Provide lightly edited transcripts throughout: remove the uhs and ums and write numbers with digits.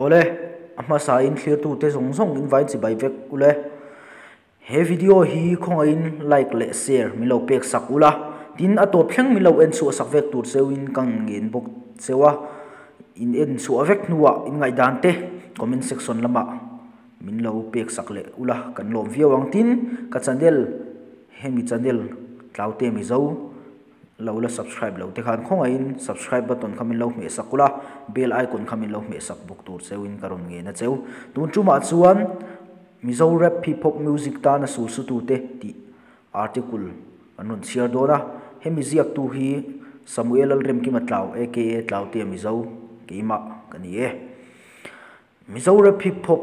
Awle, a hmasain thlirtute zawng zawng in vai chibai vek ule. He video hi khawngaihin like leh share min lo pek sak ula, tin a tawp thleng min lo en chhuah sak vek tur cheuin ka ngen bawk cheu a, in en chhuah vek hnuah in ngaihdan te comment section lamah min lo pek sak leh ula kan lawm viau ang. Tin, ka channel hemi channel Tlaute Mizo Lo la subscribe lo te khan khawngaihin subscribe button kha min lo hmeh sak ula, bell icon kha min lo hmeh sak bawk tur cheuin ka rawn ngen a cheu. Tun tumah chuan Mizo rap hip hop music tana sul sutute tih article kan rawn chhiar dawn a, hemi ziaktu hi Samuel Lalremkima Tlau aka Tlautea Mizo keimah ka ni e. Mizo rap hip hop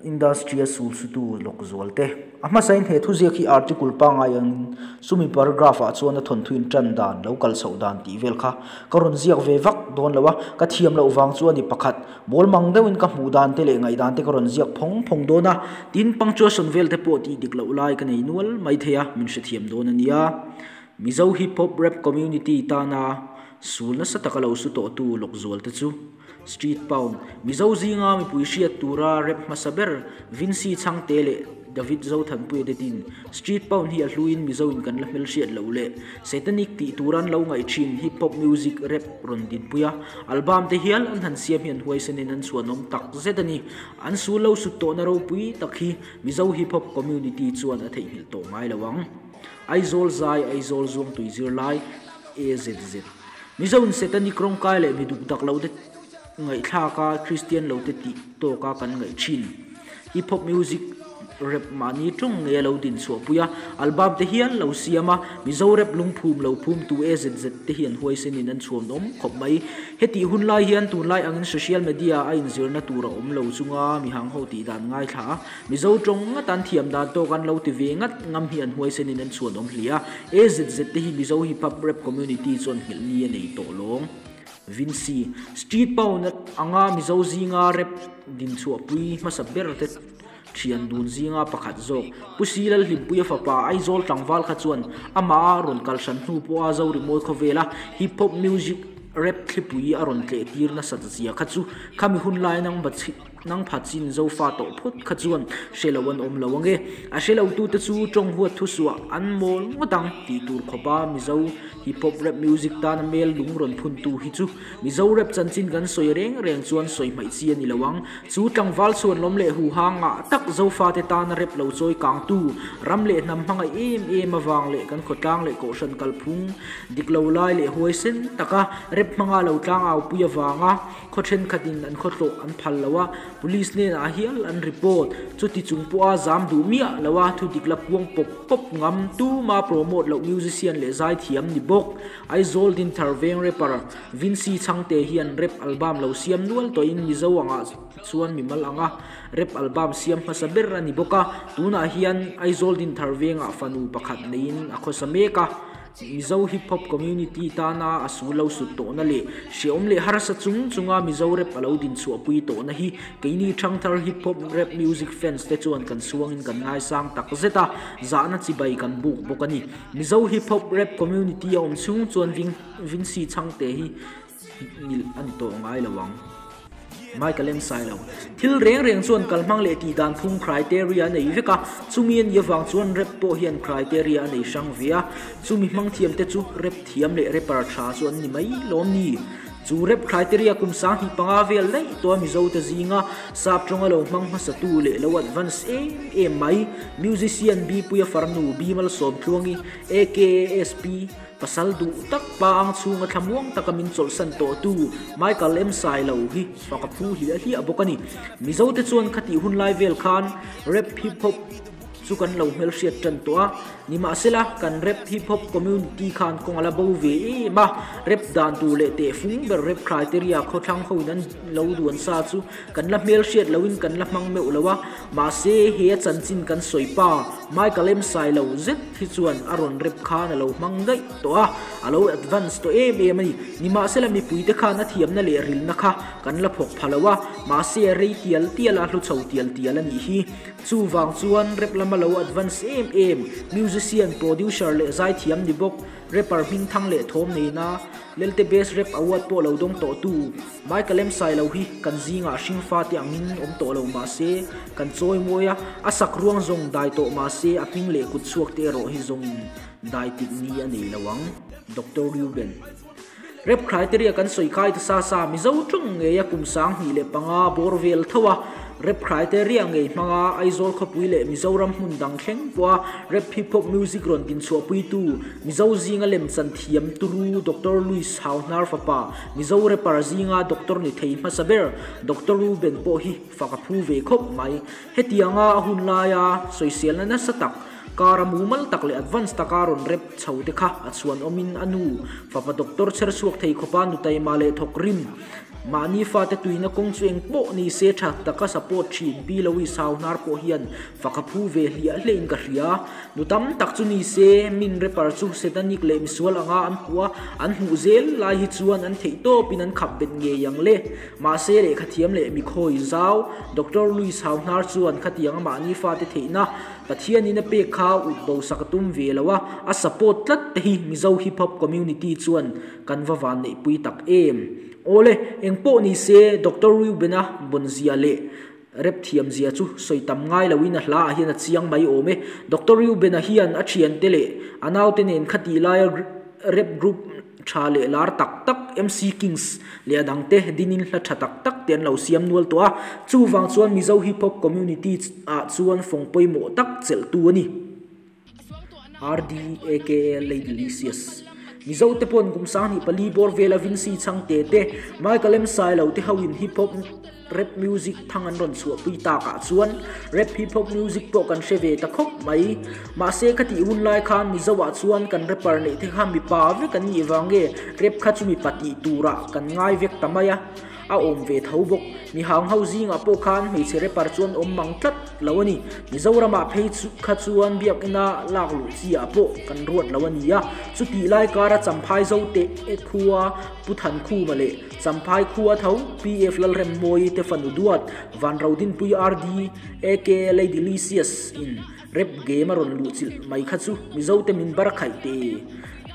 industry a sul sutu lawk zual te. A hmasain he thuziak hi article pangngai angin chumi paragraph ah chuan a thawnthuin tan dan, lo kal chhoh dan tih vel kha ka rawn ziak ve vak dawn lo a, ka thiam loh vang chu a ni pakhat. Mawl mang deuhin ka hmuh dan te leh ngaihdan te ka rawn ziak phawng phawng dawn a, tin punctuation vel te pawh tih dik loh lai ka nei nual mai thei a, min hrethiam dawn a nia. Mizo hip hop rap community tana sul nasa taka lo su tawhtu lawk zual te chu. Street Pound, Mizo zinga mipui hriat tura rap hmasa ber Vincy Chhangte leh David Zothanpuia te tin Street Pound hi a hluin Mizo in kan la hmelhriat loh leh Satanic tih tura an lo ngaih thin hip hop music rap rawn dinpui a, album te hial an han siam hi an huaisenin an chhuanawm tak zet a ni. An sul lo sut tawhna ropui tak hi Mizo hip hop community chuan a theihnghilh tawh ngai lo ang. Aizawl Zai, Aizawl Zuangtui Zirlai, AZZ. Mizo in Setanic rawngkai leh mi duk dak lo te ngaihthlak a Kristian lo te tih tawk a kan ngaih thin. Hip hop music rap mahni tawng ngei a lo din chhuah pui a, album te hial lo siam a, Mizo rap lungphum lo phum tu AZZ te hi an huaisen in an chhuan awm khawp mai. Hetih hun lai hian tunlai angin social media a inzirna tur a awm lo chunga mihang ho tih dan ngaithla a, Mizo tawng ngat an thiam dan tawk an lo ti ve ngat ngam hi an huaisenin an chhuan awm hli a, AZZ te hi Mizo hip hop rap community chuan nghilh ni a nei tawh lawng. Vincy, Street Pound anga Mizo zinga rap dinchhuahpui hmasa ber te thian dun zinga pakhat zawk Pu Si Lalhlimpuia fapa Aizawl tlangval kha chuan amah a rawn kal hran hnu pawha Zorimawi khawvela hip hop music rap thlipui a rawn tleh tir nasat zia kha chu khami hun lai nang Nang pha chin zofa tawh phawt kha chuan hre lo an awm lo ange. A hre lo tute chu tawng huat thu suah an mawl ngawt ang tih tur khawpa Mizo hip hop rap music tana mel lung rawn phun tu hi chu Mizo rap chanchin kan sawi reng reng chuan sawi hmaih chi a ni lo ang. Chu tlangval chhuan lawm leh huha ngah tak zofa te tana rap lo chawi kang tu ram leh hnam hmangaih em em avang leh kan khawtlang leh kohhran kalphung dik lo lai leh huaisen taka rap hmanga lo tlangau pui avanga Khaw thenkhatin an khawtlawh an phal lo a, police hnenah hial an report. Chuti chung pawha zam duh miah lo a, thudik la puang pawp pawp ngam tuma promote loh musician leh zaithiam ni bawk. Aizawl Dinthar veng rapper Vincy Chhangte hian rap album lo siam nual tawhin Mizo angah chuan mimal anga rap album siam hmasa ber a ni bawk a, tunah hian Aizawl Dinthar vengah fanu pakhat neiin a khawsa mek a. Mizo hip hop community tana a sul lo sut tawhna leh hreawm leh harsa chung chunga Mizo rap a lo din chhuahpui tawhna hi keini thangthar hip hop rap music fans te chuan kan suangin kan ngaisang tak zet a, zahna chibai kan buk bawk a ni. Mizo hip hop rap community a awm chhung chuan Vincy Chhangte hi nghilh a ni tawh ngai lo ang. Michael M. Sailo, Thil reng reng chuan kalhmang leh tih dan phung criteria a nei vek a, chumi a nih avang chuan rap pawh hian criteria a nei hrang ve a, chumi hmang thiam te chu rap thiam leh rapper tha chu an ni mai lawm ni? Chu rap criteria kum 25 vel daih tawh a Mizo te zinga sap tawnga lo hmang hmasatu leh lo advance em em mai musician Bpuia farnu Bimal Sawmtluangi aka SP Pasal duh tak pa ang chhunga thlamuang taka min chawlhsan tawhtu Michael M. Sailo hi fak a phu hliah hliah bawk a ni. Mizote chuan khatih hun lai vel khan rap hip hop chu kan lo hmelhriat tan tawh a, nimahsela kan rap hip hop community khan kawng a la bo ve em a, rap dan tur leh tehfung ber rap criteria khawthlang hoin an lo duan sa chu kan la hmelhriat loin kan la hmang meuh lo a, mahse he a chanchin kan sawi pa Michael M. Sailo zet hi chuan a rawn rep khan a lo hmang daih tawh a, a lo advance tawh em em a ni. Nimahsela mipuite khan a thiamna leh rilna kha kan la phawk pha lo a, mahse a rei tial tial a, hlu chho tial tial a nih hi. Chuvang chuan rep lama lo advance em em musician, producer leh zaithiam ni bawk, rapper hmingthang leh thawm neina Lelte Best Rap Award pawh lo dawng tawhtu Michael M Sailo hi kan zingah hringfa te angin awm tawh lo mahse kan chawi mawi a, a sak ruang zawng dai tawh mahse a hming leh kut chhuak te erawh hi zawngin dai tik ni a nei lo ang. Doctor Reuben. Rap criteria kan sawi khai ta sa sa Mizo tawng ngeia kum 2005 bawr vel tho a, rap criteria ngei hmanga Aizawl khawpui leh Mizoram hmun dang thleng pawha rap hip hop music rawn dinchhuahpuitu Mizo zinga lemchan thiam turu Doctor Louis Hauhnar fapa Mizo rapper zinga doctor ni thei hmasa ber Doctor Reuben pawh hi fak a phu ve khawp mai. Hetianga a hun laia sawiselna nasa tak, kar a mumal tak leh advance taka rawn rap chho te kha a chhuan awmin a nu fapa doctor chher chhuak thei khawpa nu taima leh thawk rim mahni fate tuina kawng chu eng pawh ni se tha taka support thin Pi Louis Hauhnar pawh hian fak a phu ve hliah hliah in ka hria. Nu tam tak chu ni se min rapper chu satanic leh misual anga an hmuh a, an hmuh zel lai hi chuan an theih tawpin an khap bet ngei ang le. Mahse lehkha thiam leh mikhawi zau Doctor Louis Hauhnar chuan khatianga mahni fate theihna Pathianin a pek kha ut bo sak a tum ve lo a, a support tlat te hi Mizo Hip Hop community chuan kan va van neihpui tak em. Awle, engpawh ni se Doctor Reuben-a bawnzia leh Rep thiam zia chu sawi tam ngai loin a hla ah hian a chiang mai awm e. Doctor Reuben-a hian a thiante leh a naute nen khatih laia rap group tha leh lar tak tak MC Kings leh a dangte dinin hla tha tak tak te an lo siam nual tawh a, chuvang chuan Mizo Hip Hop community ah chuan fawng pawimawh tak chelhtu a ni. RD aka Ladylicious. Mizo te pawn kum 24 bawr vela Vincy Chhangte te, Michael M Sailo te hoin hip hop rap music thang an rawn chhuahpui takah chuan rap hip hop music pawh kan hre ve ta khawp mai. Mahse ka tih hun lai khan Mizo ah chuan kan rapper neih te kha mipa vek an nih vang nge rap kha chu mipa tih turah kan ngai vek ta mai a. A awm ve tho bawk. Mi hang ho zingah pawh khan hmeichhe rapper chuan awm mang tlat lo a ni. Mizoramah phei kha chuan biakina lak luh chi ah pawh kan ruat lo a ni a. Chutih lai kara Champhai Zote khua Pu Thankhuma leh Champhai khua tho PF Lalremmawi te fanu duat Vanrodinpui RD aka Ladylicious in rap game a rawn luh chilh mai kha chu Mizote min bar khaih te.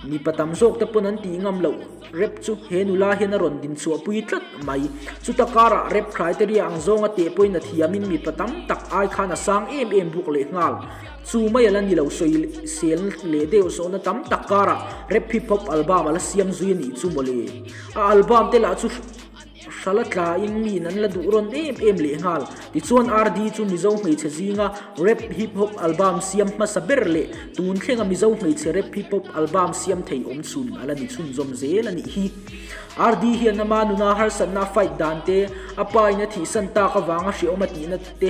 Mipa tam zawk te pawn an tih ngam loh. Rap chu he nula hian a rawn din chhuahpui tlat mai. Chuta karah rap criteria ang zawnga teh pawhin a thiamin mipa tam tak ai khan a sang em em bawk leh nghal. Chu mai a la ni lo sawi sel leh deuh sawhna tam tak karah rap hip hop album a la siam zui a nih chu mawle. A album te lah chu Hrala tlain miin an la duh rawn em em leh nghal. Tichuan RD chu Mizo hmeichhe zinga rap hip hop album siam hmasa ber leh tun thlenga Mizo hmeichhe rap hip hop album siam thei awm chhun a la ni chhunzawm zel a nih hi. RD hian ama nuna harsatna fight dan te, a pa in a thihsan tak avanga hreawm a tihna te,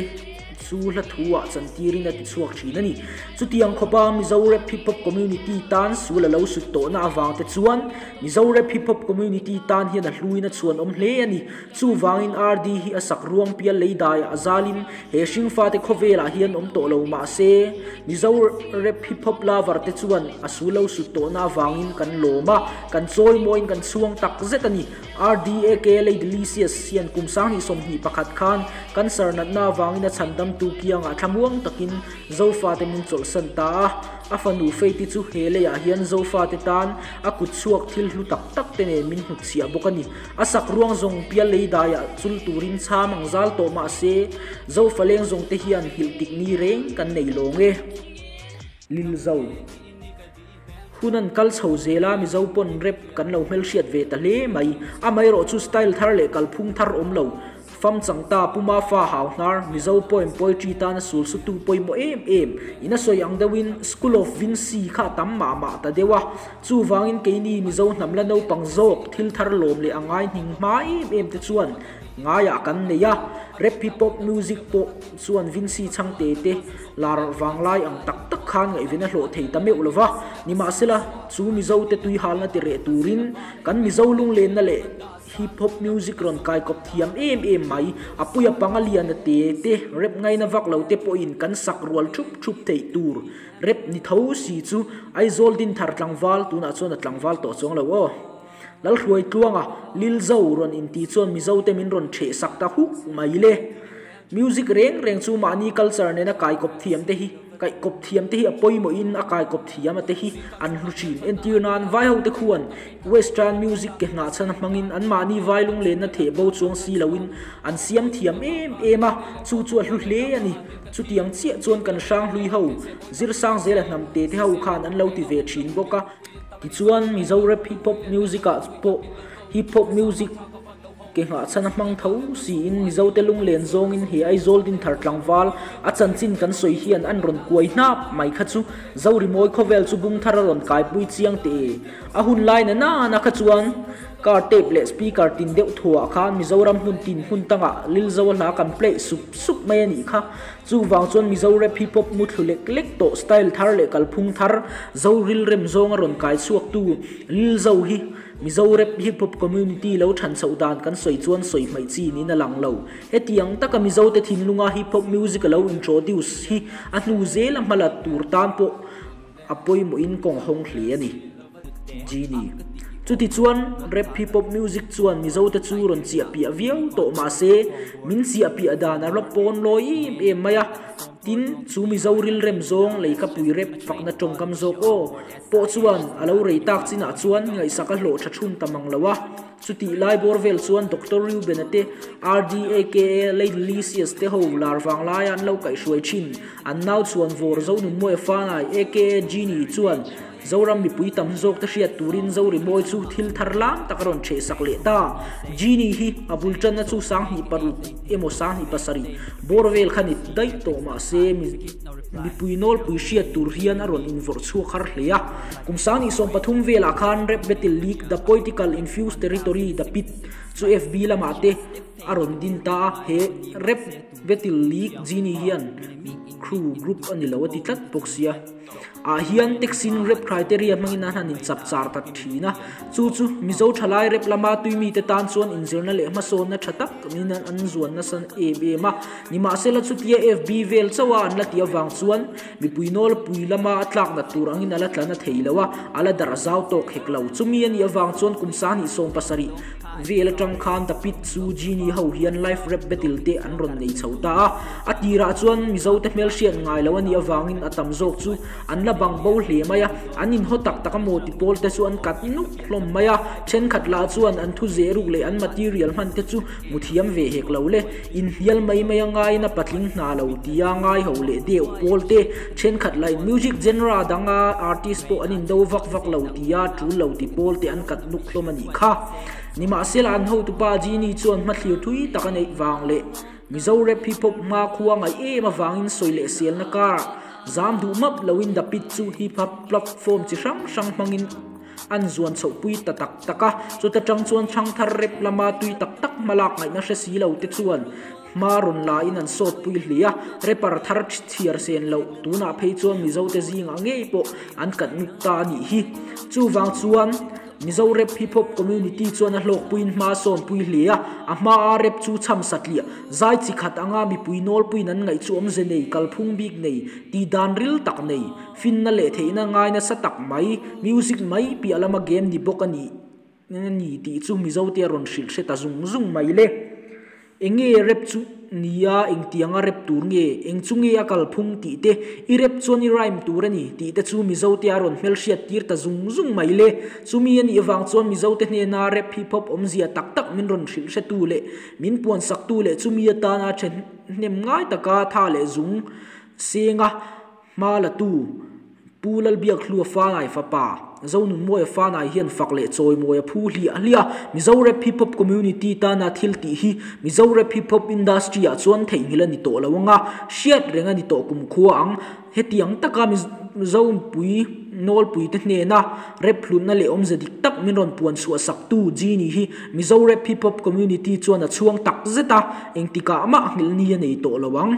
Chu hla thu ah chantirin a ti chhuak thin a ni. Chutiang khawpa Mizo Rap Hip Hop Community tan sul a lo sut tawhna avang te chuan Mizo Rap Hip Hop Community tan hian a hluin a chhuan awm hle a ni. Chuvangin RD hi a sak ruang pial lei daiah a zalin he hringfate khawvelah hian awm tawh lo mah se Mizo Rap Hip Hop lover te chuan a sul lo sut tawhna avangin kan lawm a, kan chawimawiin kan chhuang tak zet a ni. RDAK Ladylicious hian kum 2021 khan cancer natna avangin a chhandamtu kiangah thlamuang takin Zofate min chawlhsan ta a. A fanu Faith-i chu he leiah hian Zofate tan a kut chhuak thil hlu tak tak te nen min hnutchhiah bawk a ni. A sak ruang zawng pial lei daiah chul turin chham ang zal tawh mah se Zofa leng zawng te hian nghilh tik ni reng kan nei lawng e. Lilzo. Hun an kal chho zel a, Mizo pawn rap kan lo hmelhriat ve ta hle mai. Amaherawh chu style thar leh kalphung thar awm lo. Fam chang ta, Puma fa hau hnar, Mizo poem poetry tana sul sutu pawimawh em em. In a sawi ang deuhin School of Vincy kha a tam mah mah ta deuh a. Chuvangin keini Mizo hnam la naupang zawk thil thar lawm leh a ngai hning hma em em te chuan ngaiah kan nei a. Rap hip hop music pawh chuan Vincy chhangte te Lar vanglai ang tak tak khan ngaihven a hlawh thei ta meuh lova, nimahsela chu Mizo te tui halna ti reh turin kan Mizo lunglenna leh hip hop music rawn kaikawp thiam em em mai, a puia panga liana te te rap ngaina vak lo te pawhin kan sak rual thup thup theih tur rap ni tho si chu Aizawl Dinthar tlangval tunah chuan a tlangval tawh chuang lo aw. Lalhruai Tluanga Lilzo rawn inti chuan Mizo te min rawn theh sak ta huk mai le. Music reng reng chu mahni culture nena kaikawp thiam te hi Kaihkawp thiam te hi a pawimawhin a kaikawp thiam a te hi an hlu thin. Entir nan vai ho te khuan Western music ke nghah chhan a hmangin anmahni vai lunglenna theh bo chuang si loin an siam thiam em em a, chu chu a hlu hle a ni. Chutiang chiah chuan kan hranghlui ho, Zirsang zela hnam te te ho khan an lo ti ve thin bawk a. Tichuan Mizo rap hip hop music ah pawh hip hop music ke nghah chhan a hmang tho siin Mizo te lunglen zawngin he Aizawl Dinthar tlangval a chanchin kan sawi hian an rawn kuai hnap mai kha chu Zorimawi khawvel chu bung thar a rawn kaipui chiang teh e. A hun lai na nana kha chuan car tape leh speaker tin deuh thuah khan Mizoram hmun tin hmun tangah Lilzo a hla kan play sup sup mai a nih kha. Chuvang chuan Mizo rap hip hop muthlu lek lek tawh style thar leh kalphung thar Zo rilrem zawng a rawn kai chhuaktu Lilzo hi Mizo rap hip hop community lo than chhoh dan kan sawi chuan sawi hmaih chi niin a lang lo. Hetiang taka Mizo te thinlunga hip hop music a lo introduce hi a hnu zel a hmala tur tan pawh a pawimawhin kawng hawng hle a ni. Genie. Chutichuan, rap hip hop music chuan Mizote chu rawn chiah piah viau tawh mah se, min chiah piah dan a la pawn lawi em em mai a. Tin, chu Mizo rilrem zawng leikapui rap fakna tawngkam zawk aw pawh chuan a lo rei tak chinah chuan ngaihsak a hlawh tha thun ta mang lo a. Chutih lai bawr vel chuan Doctor Reuben-a te, RD aka Lady Lysias te ho lar vang laia an lo kaihhruai thin. An nau chhuan vawr Zonunmawia Fanai aka Genie chuan Zoram mipui tam zawk te hriat turin Zorimawi chu thil thar lam tak a rawn chheh sak leh ta. Genie hi a bul tanna chu 2006 emaw 2007 bawr vel kha ni daih tawh mahse mipui nawlpui hriat tur hian a rawn invawrh chhuak har hle a. Kum 2013 velah khan Rap Battle League The Poetical Infused Territory The Pit chu FB lamah te a rawn din ta a, he Rap Battle League Genie hian crew group a ni lo a ti tlat bawk sia. Ah hian taxin rep criteria hmangin an han inchap char ta thin a, chu chu Mizo thalai rep lama tuimi te tan chuan inzirna leh hmasawnna tha tak niin an zuan nasa em em a. Nimahsela chutia FB vel chauha an la tih avang chuan mipui nawlpui lama a tlak nat tur angin a la tla na thei lo a, a la darh zau tawk hek lo. Chumi a nih avang chuan kum 2017 vel atang khan The Pit chu Genie ho hian live rap battle te an rawn nei chho ta a. A tirah chuan Mizote hmelhriat ngai lo a nih avangin a tam zawk chu an la bang bo hle mai a, an inhaw tak tak a maw ti pawl te chu an kat nuk hlawm mai a, thenkhat lah chuan an thu zeh ruk leh an material hman te chu hmu thiam ve hek lo le, inhnial mai mai a ngaiin a patling hna lo tia ngai ho leh deuh pawl te, thenkhat lah in music genre danga artist pawh an indo vak vak lo tia tul lo ti pawl te an kat nuk hlawm a nih kha. Nimahsela an hotupa Genie chuan hmathlir thui tak a neih vang leh. Mizo rap hip hop hma khua ngaih em avangin sawi leh selna karah zam duh map loin The Pit chu hip hop platform chi hrang hrang hmangin an zuan chhohpui ta tak tak a, chuta tang chuan thangthar rap lama tui tak tak hmalak ngaihna hre si lo te chuan hma rawn la in an sawtpui hle a, rapper thar chhiar sen loh tunah phei chuan Mizo te zingah ngei pawh an kat nuk ta a nih hi. Chuvang chuan. Mizo rap hip hop community chuan a hlawkpuiin hma a sawnpui hle a, a hmaa rap chu chham satliah, zai chi khat anga mipui nawlpuiin an ngaih chu awmze nei, kalphung bik nei, tihdan ril tak nei, finna leh theihna ngai nasa tak mai, music mai piah lama game ni bawk a nih ni tih chu Mizote a rawn hrilh hre ta zung zung mai le. Eng nge rep chu nia engtianga rep tur nge, eng chu nge a kalphung tih te, i rep chuan i rhyme tur a ni tih te chu Mizote a rawn hmelhriat tir ta zung zung mai le. Chumi a nih avang chuan Mizote hnena rep hip hop awmzia tak tak min rawn hrilh hretu leh min puansaktu leh chumi atana thehnem ngai taka tha leh zung senga Hma latu, Pu Lalbiakhlua Fanai fapa, Zonunmawia Fanai hian fak leh chawimawi a phu hliah hliah a, Mizo Rap Hip Hop Community tana thil tih hi Mizo Rap Hip Hop Industry ah chuan theihnghilh a ni tawh lo ang a, hriat reng a ni tawh kumkhua ang. Hetiang taka Mizo mipui nawlpui te hnena rap hlutna leh awmze dik tak min rawn puan chhuah saktu Genie hi Mizo Rap Hip Hop Community chuan a chhuang tak zet a, engtikah mah nghilh ni a nei tawh lo ang.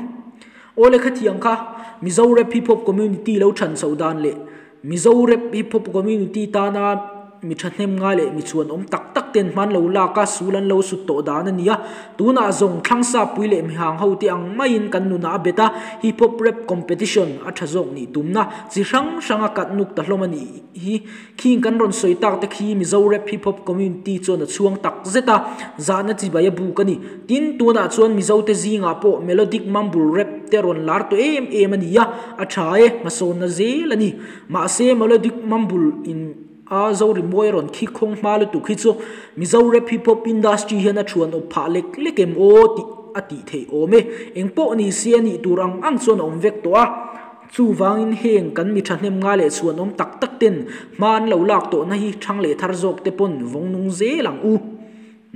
Aw le khathiang kha Mizo Rap Hip Hop Community lo than chhoh dan leh Mizo Rap Hip Hop Community tana Mi thahnem ngai leh mi chhuanawm tak tak ten hman lo lak a, sul an lo sut tawh dan a ni a. Tunah zawng thlangsa pui leh mihang ho te ang maiin kan nunah a bet a, hip hop rap competition a tha zawk nih tumna chi hrang hrang a kat nuk ta hlawm a nih hi. Khing kan rawn sawi tak te khi Mizo rap hip hop community chuan a chhuang tak zet a, zahna chibai a buk a ni. Tin, tunah chuan Mizo te zingah pawh melodic mumble rap te rawn lar tawh em em a ni a, a tha e, hmasawnna zel a ni. Mahse melodic mumble in a zo rimawi a rawn khi khawng hma lutuk hi chu Mizo rap hip hop industry hian a thuan awp phah lek lek em aw tih a tih theih awm e. Eng pawh ni se a nih tur ang ang chuan a awm vek tawh a. Chuvangin heng kan mi thahnem ngai leh chhuan awm tak tak ten hma an lo lak tawhna hi thang leh thar zawk te pawn vawng nung zel ang u.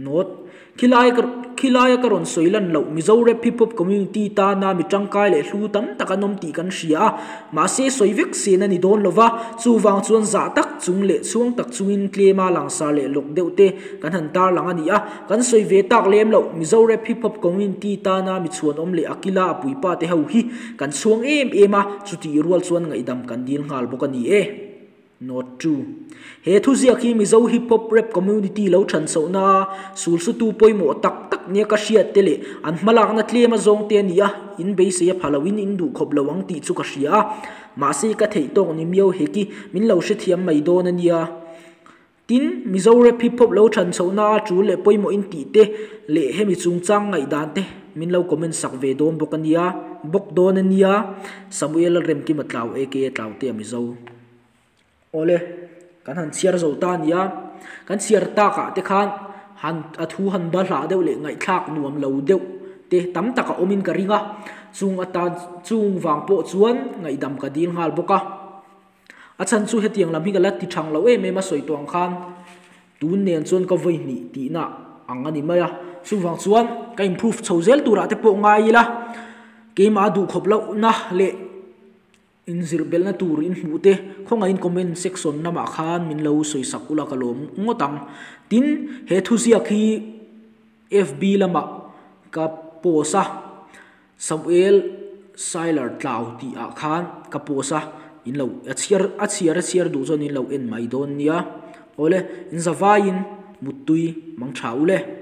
Note, Khilai ka khilaia ka rawn sawi lan loh Mizo rap hip hop community tana mi tangkai leh hlu tam tak an awm tih kan hria a, mahse sawi vek sen a ni dawn lova, chuvang chuan zah tak chung leh chhuang tak chungin tlema langsar leh lawk deuh te kan han tarlang a ni a, kan sawi ve tak lem loh Mizo rap hip hop community tana mi chhuanawm leh Akila a puipa te ho hi kan chhuang em em a, chutih rual chuan ngaihdam kan dil nghal bawk a ni e. Note two, He thuziak hi Mizo Hip Hop Rap Community lo than chhohna a sulsutu pawimawh tak tak nia ka hriat te leh an hmalakna tlem a zawng te a ni a, in beisei a pha loin in duh khawp lo ang tih chu ka hria a. Mahse ka theih tawk ni miau hek i min lo hrethiam mai dawn a nia. Tin, Mizo Rap Hip Hop lo than chhohna a tul leh pawimawh in tih te leh hemi chungchang ngaihdan te min lo comment sak ve dawn bawk a nia, bawk dawn a nia. Samuel Remkima Tlau aka Tlautea Mizo. Awle, kan han chhiar zo ta a ni a, kan chhiar takah te khan han a thu han ba hlah deuh leh ngaihthlak nuam lo deuh te tam tak a awmin ka ring a, chung atan chung vang pawh chuan ngaihdam ka dil nghal bawk a. A chhan chu hetiang lam hi ka la ti thang lo em em a sawi tawh ang khan tun nen chuan ka vawi hnih tihna ang a ni mai a, chuvang chuan ka improve chho zel turah te pawh ngai ila keimah a duhkhawp lohna leh Inzir belhna tur in hmuh te khawngaihin comment section lamah khan min lo sawi sak ula ka lawm ngawt ang. Tin, he thuziak hi FB lamah ka post a, Samuel Sailer Tlau tih ah khan ka post a, in lo a chhiar a chhiar a chhiar duh chuan in lo en mai dawn nia. Awle, in zavaiin muttui mang tha ule.